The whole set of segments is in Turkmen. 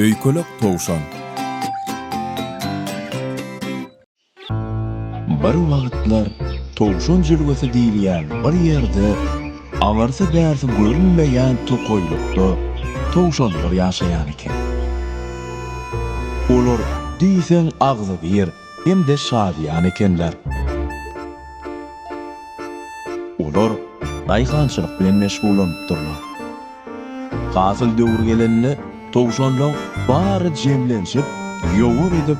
Öýkelek towşan. Bir wagtlar Towşan jülgesi diýilýän bir ýerde aňyrsy-bärsi görünmeýän tokaýlykda towşanlar ýaşaýan eken. Olar diýseň agzybir hem-de şadyýan ekenler. Olar daýhançylyk bilen meşgullanypdyrlar. Hasyl döwri gelende towşanlaň bary jemlenşip, ýowar edip,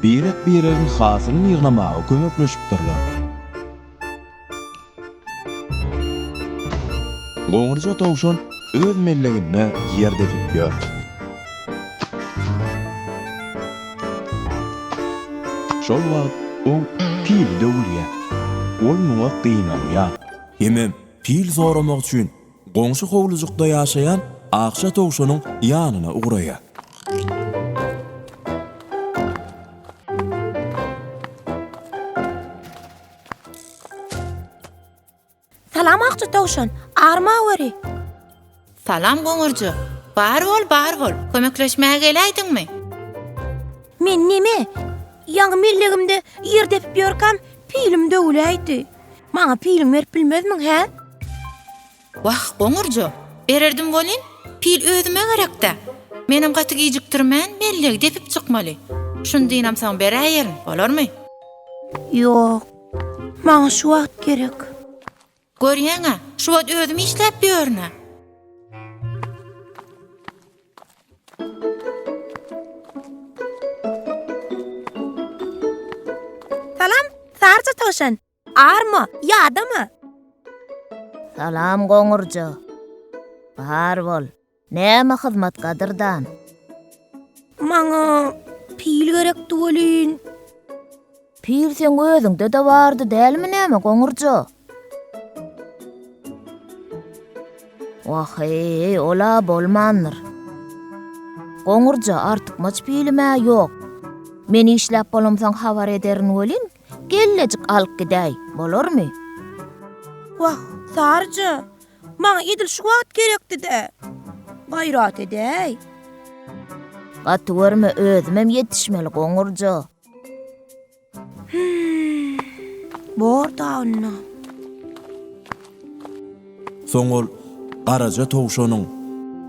birek-biregiň hasylyny ýygnamaga kömekleşipdirler. Goňurja towşan öz melleginde ýer depip ýör. Şol wagt oň pili döwülýär. Ol muňa gynanýar. Hemem pil soramak üçin goňşy howlujykda ýaşaýan Akja towşanyň ýanyna ugraýar. Salam Akja towşan, armaweri. Salam Goňurja. Bar bol, bar bol. Kömekleşmäge geläýdiňmi? Men neme? Ýaňy mellegimde ýer depip ýörkäm, pilim döwüläýdi. Maňa piliňi berip bilmezmiň, hä? Wah, Goňurja, bererdim welin, pil özüme gerek-dä. Menem gaty gijikdirmän, mellegi depip çykmaly. Şuny dynamsoň beräýerin, bolarmy? Ýok, maňa şu wagt gerek. Görýäň-ä, şu wagt özüm işläp ýörün-ä. Salam, Saryja towşan. Arma, ýadama. Salam Goňurja. Bar bol. Näme hyzmat gadyrdan? Maňa pil gerekdi welin. Pil seň özüňde-de bardy dälmi näme Goňurja? Wah-eý, ol-a bolmandyr. Goňurja, artykmaç pilim-ä ýok. Men işläp bolamsoň habar ederin welin, Gellejik alyp gidäý, bolarmy? Wah, Saryja, maňa edil şu wagt gerekdi-dä. Gaýrat edäý. Gaty görme, özümem ýetişmeli, goňurja. Hüm, bor-da onda. Soň ol garaja towşanyň,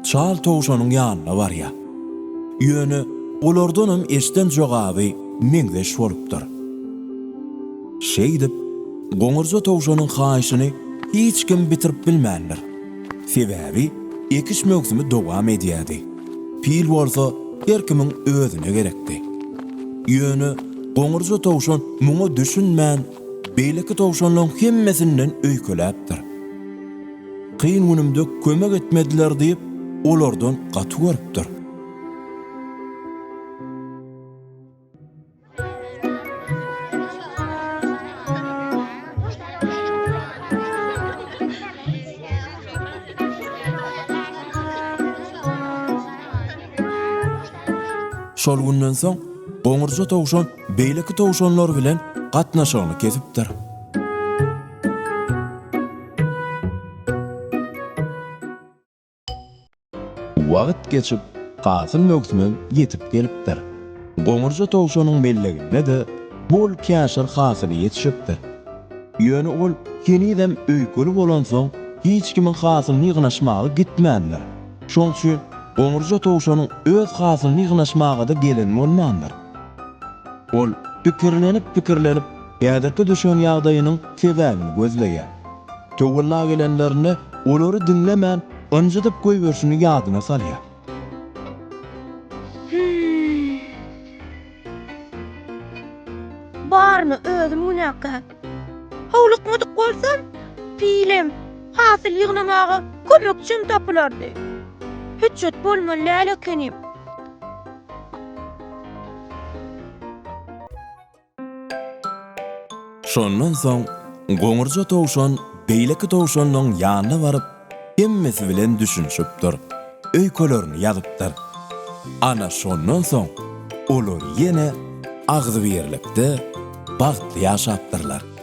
çal towşanyň ýanyna barýar. Ýöne olardanam eşden jogaby meňzeş bolupdyr. Şeýdip, goňurja towşanyň haýyşyny hiç kim bitirip bilmändir. Sebäbi ekiş möwsümi dowam edýärdi. Pil bolsa her kimiň özüne gerekdi. Ýöne goňurja towşan muňa düşünmän, Beýleki towşanlaň hemmesinden öýkeläpdir. Kyn günümde kömek etmediler diýip, olardan gaty görüpdir. Şol günden soň goňurja towşan beýleki towşanlar bilen gatnaşygyny kesipdir. Wagt geçip, hasyl möwsümem ýetip gelipdir. Goňurja towşanyň melleginde-de bol käşir hasyly ýetişipdir. Ýöne ol henizem öýkeli bolansoň, hiç kimiň hasylyny ýygnaşmaga gitmändir. Şoň üçin goňurja towşanyň öz hasylyny ýygnaşmaga-da geleni bolmandyr. Ol pikirlenip-pikirlenip, häzirki düşen ýagdaýynyň sebäbini gözleýär. Töwella gelenlerinde olary diňlemän, ynjydyp goýberşini ýadyna salýar. Hümm. Baryna özüm günäkär. Howlukmadyk bolsam, pilem, hasyl ýygnamaga kömekçim tapylardy. Hüçjet bolmaly däl ekenim. Şondan soň goňurja towşan beýleki towşanlaň ýanyna baryp, hemmesi bilen düşünişipdir, öýkelerini ýazypdyr. Ana şondan soň olar ýene agzybirlikde bagtly ýaşapdyrlar.